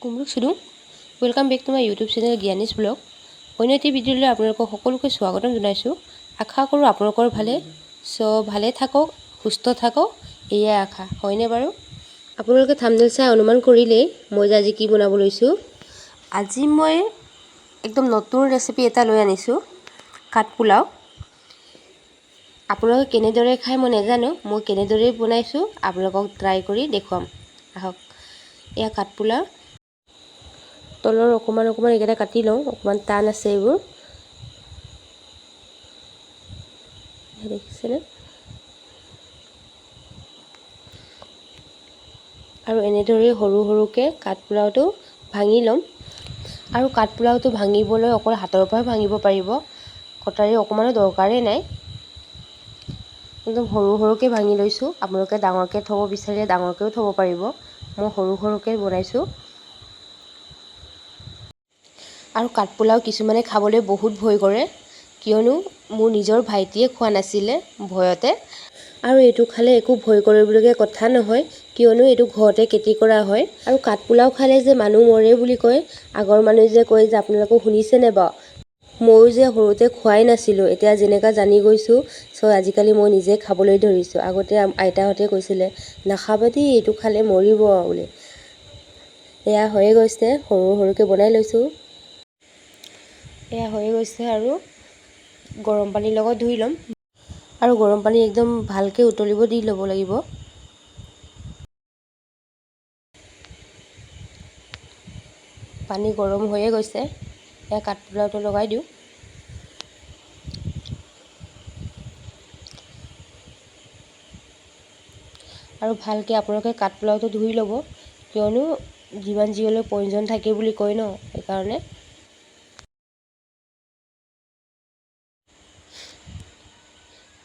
কুমলুক চুদুং। Welcome back to my YouTube channel জ্ঞানীজ blog. অন্য এটি ভিডিঅ'লৈ আপোনালোকক সকলোকে স্বাগতম জনাইছোঁ। আশা কৰোঁ আপোনালোকৰ ভালে। চ' ভালে থাকক, সুস্থ থাকক, এয়াই আশা, হয়নে বাৰু? আপোনালোকে থাম্বনেইল চাই অনুমান কৰিলেই মই যে আজি কি বনাব লৈছোঁ। আজি মই একদম নতুন ৰেচিপি এটা লৈ আনিছোঁ, কাঠপোলাও। আপোনালোকে কেনেদৰে খায় মই নাজানো, মই কেনেদৰে বনাইছোঁ আপোনালোকক ট্ৰাই কৰি দেখুৱাম। আহক, এয়া কাঠপোলাও। তলৰ অকণমান অকণমান এইকেইটা কাটি লওঁ, অকণমান টান আছে এইবোৰ, দেখিছেনে? আৰু এনেদৰে সৰু সৰুকৈ কাঠপোলাওটো ভাঙি ল'ম। আৰু কাঠপোলাওটো ভাঙিবলৈ অকল হাতৰ পৰাই ভাঙিব পাৰিব, কটাৰী অকণমানো দৰকাৰেই নাই। একদম সৰু সৰুকৈ ভাঙি লৈছোঁ। আপোনালোকে ডাঙৰকৈ থ'ব বিচাৰিলে ডাঙৰকৈও থ'ব পাৰিব, মই সৰু সৰুকৈ বনাইছোঁ। আৰু কাঠপোলাও কিছুমানে খাবলৈ বহুত ভয় কৰে, কিয়নো মোৰ নিজৰ ভাইটিয়ে খোৱা নাছিলে ভয়তে। আৰু এইটো খালে একো ভয় কৰিবলগীয়া কথা নহয়, কিয়নো এইটো ঘৰতে খেতি কৰা হয়। আৰু কাঠপোলাও খালে যে মানুহ মৰে বুলি কয়, আগৰ মানুহে যে কয় যে, আপোনালোকে শুনিছেনে বাৰু? ময়ো যে সৰুতে খোৱাই নাছিলোঁ, এতিয়া যেনেকুৱা জানি গৈছোঁ, চ' আজিকালি মই নিজে খাবলৈ ধৰিছোঁ। আগতে আইতাহঁতে কৈছিলে, নাখাবা দেই, এইটো খালে মৰিব বুলি। এয়া হৈয়ে গৈছে, সৰু সৰুকৈ বনাই লৈছোঁ। এয়া হৈয়ে গৈছে আৰু গৰম পানীৰ লগত ধুই ল'ম। আৰু গৰম পানী একদম ভালকৈ উতলিব দি ল'ব লাগিব। পানী গৰম হৈয়ে গৈছে, এয়া কাঠপোলাওটো লগাই দিওঁ। আৰু ভালকৈ আপোনালোকে কাঠপোলাওটো ধুই ল'ব, কিয়নো যিমান যি হ'লেও প্ৰয়োজন থাকে বুলি কয় ন, সেইকাৰণে।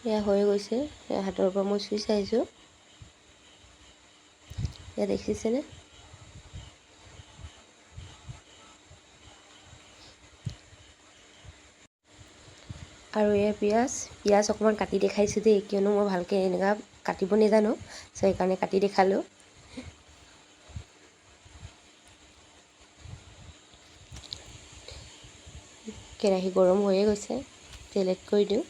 এয়া হৈ গৈছে, এয়া হাতৰ পৰা মই চুই চাইছোঁ, এয়া দেখিছেনে? আৰু এয়া পিঁয়াজ, পিঁয়াজ অকণমান কাটি দেখাইছোঁ দেই, কিয়নো মই ভালকৈ এনেকুৱা কাটিব নাজানো, চ' সেইকাৰণে কাটি দেখালোঁ। কেৰাহী গৰম হৈয়ে গৈছে, তেল এড কৰি দিওঁ।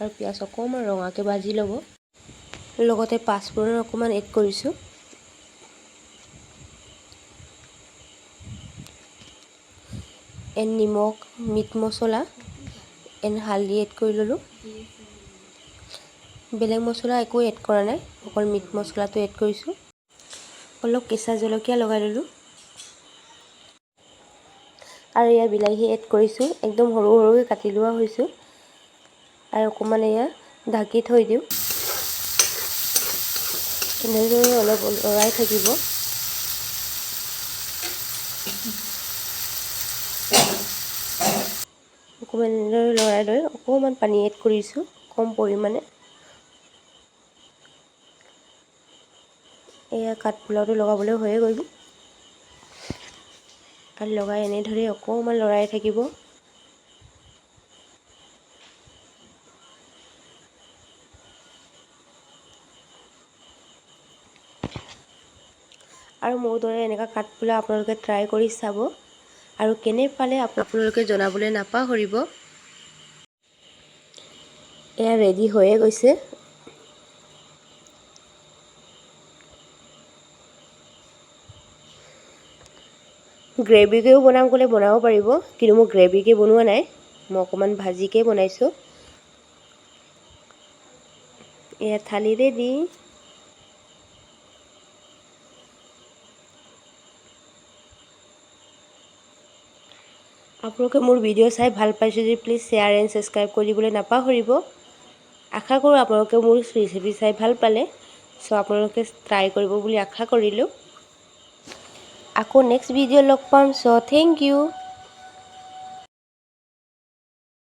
আৰু পিঁয়াজ অকণমান ৰঙাকৈ ভাজি ল'ব, লগতে পাঁচফোৰণ অকণমান এড কৰিছোঁ। এণ্ড নিমখ, মিট মছলা এণ্ড হালধি এড কৰি ল'লোঁ। বেলেগ মছলা একো এড কৰা নাই, অকল মিট মছলাটো এড কৰিছোঁ। অলপ কেঁচা জলকীয়া লগাই ল'লোঁ। আৰু এয়া বিলাহী এড কৰিছোঁ, একদম সৰু সৰুকৈ কাটি লোৱা হৈছোঁ। আৰু অকণমান এয়া ঢাকি থৈ দিওঁ, এনেদৰে অলপ লৰাই থাকিব। অকণমান এনেদৰে লৰাই লৈ অকণমান পানী এড কৰিছোঁ, কম পৰিমাণে। এয়া কাঠপোলাওটো লগাবলৈ হৈয়ে গ'ল। আৰু লগাই এনেদৰে অকণমান লৰাই থাকিব। আৰু মোৰ দৰে এনেকুৱা কাঠপোলা আপোনালোকে ট্ৰাই কৰি চাব, আৰু কেনে পালে আপোনালোকে জনাবলৈ নাপাহৰিব। এয়া ৰেডি হৈয়ে গৈছে। গ্ৰেভিকেও বনাম ক'লে বনাব পাৰিব, কিন্তু মই গ্ৰেভিকে বনোৱা নাই, মই অকণমান ভাজিকে বনাইছোঁ। এয়া থালি ৰেডি। আপোনালোকে মোৰ ভিডিঅ' চাই ভাল পাইছে যদি প্লিজ শ্বেয়াৰ এণ্ড ছাবস্ক্ৰাইব কৰিবলৈ নাপাহৰিব। আশা কৰোঁ আপোনালোকে মোৰ ৰেচিপি চাই ভাল পালে, চ' আপোনালোকে ট্ৰাই কৰিব বুলি আশা কৰিলোঁ। আকৌ নেক্সট ভিডিঅ' লগ পাম, চ' thank U.